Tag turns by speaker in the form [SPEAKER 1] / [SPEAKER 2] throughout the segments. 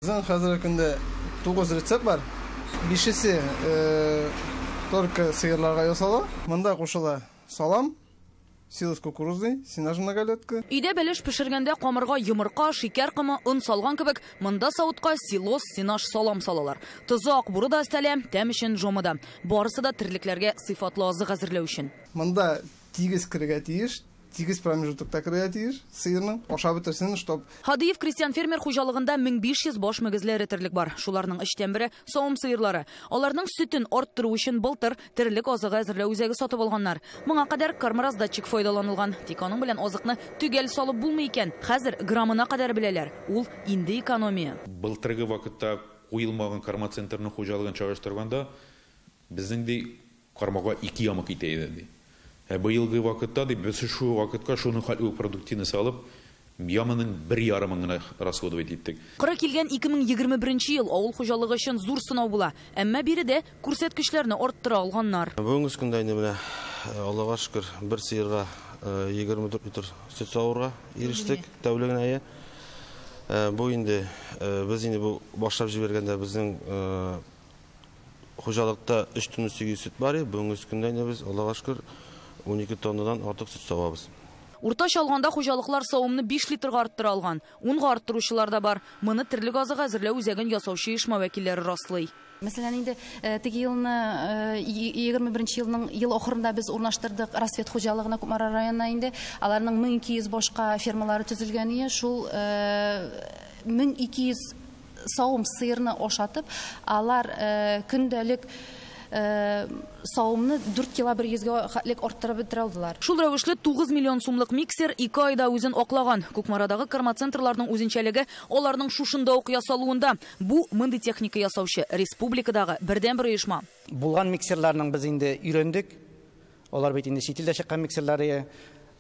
[SPEAKER 1] Безнең хәзерге көндә 9 рецепт бар. Бишесе только сыерларга ясала. Монда кушыла салам, силос кукурузный, сенаж многолетка.
[SPEAKER 2] Өйдә бәлеш пешергәндә камырга йомырка, шикәр комы, он салган кебек, монда савытка силос, сенаж, салам салалар. Тозы акбуры да өстәлә, тәм өчен жома да. Барысы да терлекләргә сыйфатлы азык әзерләү өчен.
[SPEAKER 1] Монда тигез керергә тиеш, тигез промежутокта керергә тиеш сыерның, ашап бетерсен, чтоб.
[SPEAKER 2] Һадиев крестьян фермер хуҗалыгында 1500 баш мөгезле эре терлек бар. Шуларның өчтән бере савым сыерлары. Аларның сөтен арттыру өчен былтыр терлек азыгы әзерләү үзәге сатып алганнар. Моңа кадәр кормораздатчик файдаланылган. Тик аның белән азыкны төгәл салып булмый икән. Хәзер граммына кадәр беләләр. Ул инде экономия.
[SPEAKER 3] Былтыргы вакытта куелмаган кормоцентрның хуҗалыгын чагыштырганда безнең ди кормага 2 ямык итә иде ди. Быелгы вакытта ди без шу вакытка шуны хәл продуктивность алып ямының бер ярымын гына расходовать иттек.
[SPEAKER 2] Кыры килгән 2021 ел авыл хуҗалыгы өчен зур сынау була. Әмма биредә күрсәткечләрне арттыра алганнар.
[SPEAKER 4] Бүгенге көндә инде менә Аллага шөкер бер сыерга 24 литр сөт савырга ирештек тәүлегенә. Бу инде без инде бу башлап җибәргәндә безнең хуҗалыкта өч тонна сигез сөт бар. Бүгенге көндә инде без Аллага шөкер 12 тоннадан артык сөт савабыз.
[SPEAKER 2] Уртача алганда хуҗалыклар савымны 5 литрга арттыра алган. 10-га арттыручылар да бар. Моны терлек азыгы әзерләү үзәген ясаучы оешма вәкилләре раслый.
[SPEAKER 5] Мәсәлән, инде теге елны, 21 елның ел ахырында без урнаштырдык Рассвет хуҗалыгына Кукмара районына инде. Аларның 1200 башка фермалары төзелгән иде. Шул 1200 савым сыерны ашатып, алар көндәлек савымны 4 кило бер йөзгә хәтлек арттырып бетерә алдылар.
[SPEAKER 2] Шул рәвешле 9 миллион сумлык миксер 2 айда үзен аклаган. Кукмарадагы кормоцентрларның үзенчәлеге аларның шушында ук ясалуында. Бу мондый техника ясаучы республикадагы бердәнбер оешма.
[SPEAKER 6] Булган миксерларның без инде өйрәндек. Алар бит инде чит илдә чыккан миксерлары,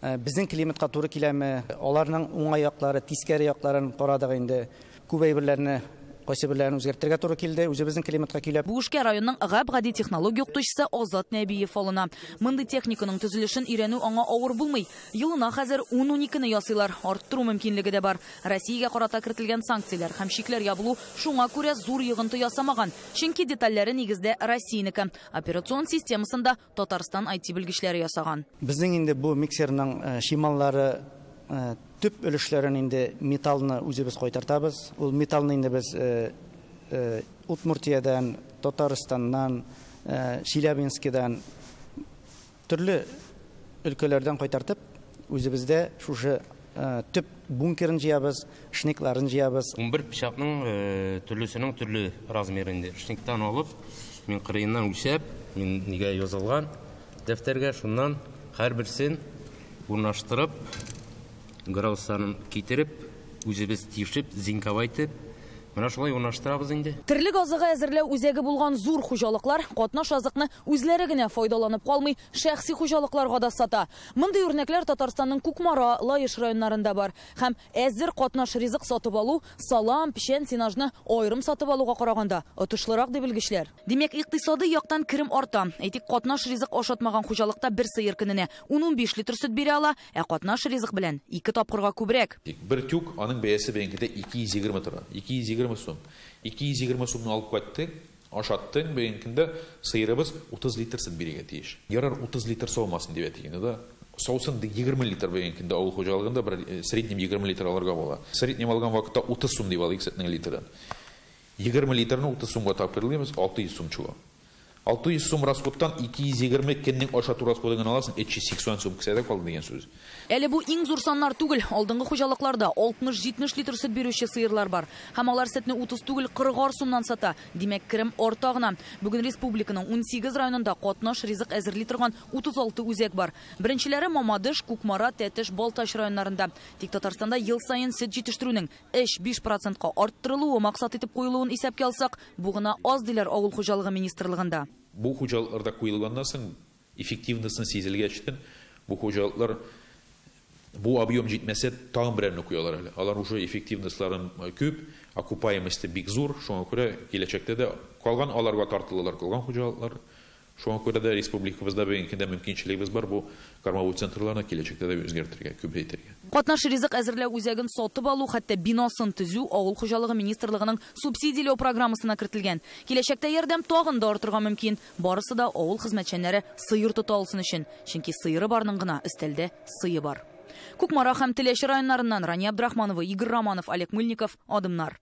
[SPEAKER 6] безнең климатка туры киләме? Аларның уңай яклары, тискәре якларын карадык инде. Күп әйберләрне кайсы берләрен үзгәртергә туры килде, үзебезнең климатка килеп.
[SPEAKER 2] Бу эшкә районның гап-гади технология укытучысы Азат Нәбиев алына. Мондый техниканың төзелешен өйрәнү аңа авыр булмый. Елына хәзер ун-уникене ясыйлар. Арттыру мөмкинлеге дә бар. Россиягә карата кертелгән санкцияләр һәм чикләр ябылу шуңа күрә зур йогынты ясамаган. Чөнки детальләре нигездә Россиянеке. Операцион системасын да Татарстан IT белгечләре ясаган.
[SPEAKER 6] Безнең инде бу миксерның чималлары төп өлешләрен инде металлны үзебез кайтартабыз. Ул металлны инде без Удмуртиядән, Татарстаннан, Челябинскидан, төрле өлкәләрдән кайтартып, үзебездә шушы төп бункерын җыябыз, шникларын җыябыз.
[SPEAKER 7] 11 пычакның төрлесенең төрле размеры инде. Шниктан алып, мин кырыеннан үлчәп, мин нигә язылган дәфтәргә шуннан һәрберсен урнаштырып, градусларын китереп, үзебез тишеп, зинковайтып, менә шулай урнаштырабыз инде.
[SPEAKER 2] Терлек азыгы әзерләү үзәге булган зур хуҗалыклар катнаш азыкны үзләре генә файдаланып калмый, шәхси хуҗалыкларга да сата. Мондый үрнәкләр Татарстанның Кукмара, Лаеш районнарында бар. Һәм әзер катнаш ризык сатып алу, салам, печән, сенажны аерым сатып алуга караганда отышлырак ди белгечләр. Димәк, икътисади яктан керем арта. Әйтик, катнаш ризык ашатмаган хуҗалыкта бер сыер көненә ун-унбиш литр сөт бирә ала, ә катнаш ризык белән 2 тапкырга күбрәк.
[SPEAKER 3] Бер тюк аның бәясе бәйгедә 220 тора. 220 сум. 220 сумны алып кайттык, ашаттык, бүгенге көндә сыерыбыз 30 литр сөт бирергә тиеш. Ярар 30 литр саумасын дип әйтик инде да. Саусын 20 литр бүгенге көндә авыл хуҗалыгында бер среднем 20 литр алырга була. Среднем алган вакытта 30 сум дип алыйк сөтнең литрын. 20 литрны 30 сумга тапкырлыйбыз, 600 сум чыга. 600 сум расходтан 220 көннең ашату расходын аласың, 380 сум кесәдә калды дигән сүз.
[SPEAKER 2] Әле бу иң зур саннар түгел. Алдынгы хуҗалыкларда 60-70 литр сөт бирүче сыерлар бар. Һәм алар сөтне 30 түгел, 40 сумнан сата. Димәк, керем арта гына. Бүген республиканың 18 районында катнаш ризык әзерли торган 36 үзәк бар. Беренчеләре Мамадыш, Кукмара, Тәтеш, Балтач районнарында. Тик Татарстанда ел саен сөт җитештерүнең 3-5 процентка арттырылуы максат итеп куелуын исәпкә алсак, бу гына аз диләр авыл хуҗалыгы министрлыгында.
[SPEAKER 3] Бу хуҗалыкларда куелганнан соң эффективностьны сизелгәчтен бу хуҗалыклар бу объем җитмәсә тагын берәрне куялар әле. Алар уже эффективностьларын күп, окупаемости бик зур, шуңа күрә киләчәктә дә калган аларга тартылалар, калган хуҗалыклар. Шуңа күрә дә республикабызда бүгенге көндә мөмкинчелегебез бар бу кормовой центрларны киләчәктә дә үзгәртергә, күбәйтергә.
[SPEAKER 2] Катнаш ризык әзерләү үзәген сатып алу, хәтта бинасын төзү авыл хуҗалыгы министрлыгының субсидияләү программасына кертелгән. Киләчәктә ярдәм тагын да артырга мөмкин. Барысы да авыл хезмәтчәннәре сыер тота алсын өчен. Чөнки сыеры барның гына өстәлдә сые бар. Кукмара һәм Теләче районнарыннан Рания Абдрахманова, Игорь Романов, Олег Мыльников, Адымнар.